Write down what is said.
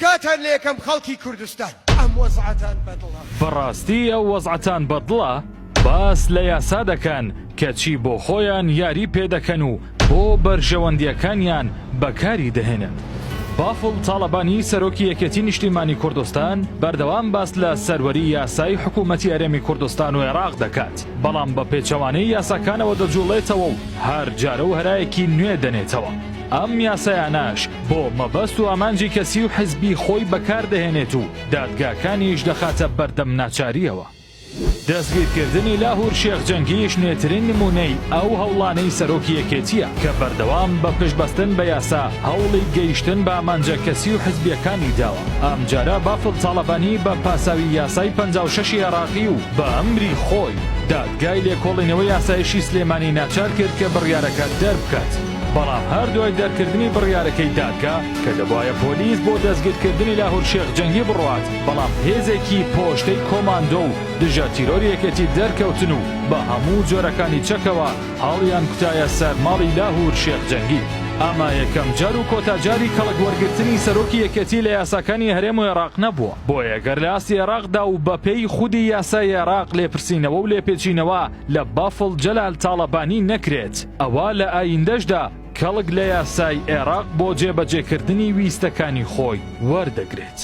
تکاتان لێکەم خەڵکی کوردستان ئەم وەزعەتان بەدڵە؟ بەڕاستی ئەو وەزعەتان بەدڵە؟ باس لە یاسا دەکەن کەچی بۆ خۆیان یاری پێدەکەن و بۆ بەرژەوەندییەکانیان بەکاری دەهێنن. بافڵ تاڵەبانی سەرۆکی یەکێتی نیشتیمانی کوردستان بەردەوام باس لە سەروەری یاسای حکوومەتی هەرێمی کوردستان و عێراق دەکات، بەڵام بە پێچەوانەی یاساکانەوە دەجوڵێتەوە و هەر جارە و هەرایەکی نوێ دەنێتەوە. ئەم یاسایانەش بۆ مەبەست و ئامانجی کەسی و حزبی خۆی بەکار دەهێنێت و دادگاکانیش دەخاتە بەردەم ناچارییەوە. دەستگیرکردنی لاهور شێخ جەنگیش نوێترین نموونەی ئەو هەوڵانەی سەرۆکی یەکێتییە کە بەردەوام بە پشتبەستن بە یاسا هەوڵی گەیشتن بە ئامانجە کەسی و حزبییەکانی داوە. ئەمجارە بافڵ تاڵەبانی بە پاساوی یاسای 56 ی عێراقی و بە ئەمری خۆی دادگای لێکۆڵینەوەی ئاسایشی سلێمانی ناچار کرد کە بڕیارەکە دەربکات. بەڵام هەر دوای دەرکردنی بڕیارەکەی دادگا کە دەبوایە پۆلیس بۆ دەستگیرکردنی لاهور شێخ جەنگی بڕوات، بەڵام هێزێکی پۆشتەی کۆماندۆ و دژە تیرۆری یەکێتی دەرکەوتن و بە هەموو جۆرەکانی چەکەوە هەڵیان کوتایە سەر ماڵی لاهور شێخ جەنگی. ئەمە یەکەم جار و کۆتا جاری کەڵک وەرگرتنی سەرۆکی یەکێتی لە یاساکانی هەرێم و عێراق نەبووە، بۆیە گەر لە ئاستی عێراقدا و بەپێی خودی یاسای عێراق لێپرسینەوە و لێپێچینەوە لە بافڵ جەلال تاڵەبانی نەکرێت، ئەوا لە ئایندەشدا کەڵک لە یاسای عێراق بۆ جێبەجێکردنی ویستەکانی خۆی وەردەگرێت.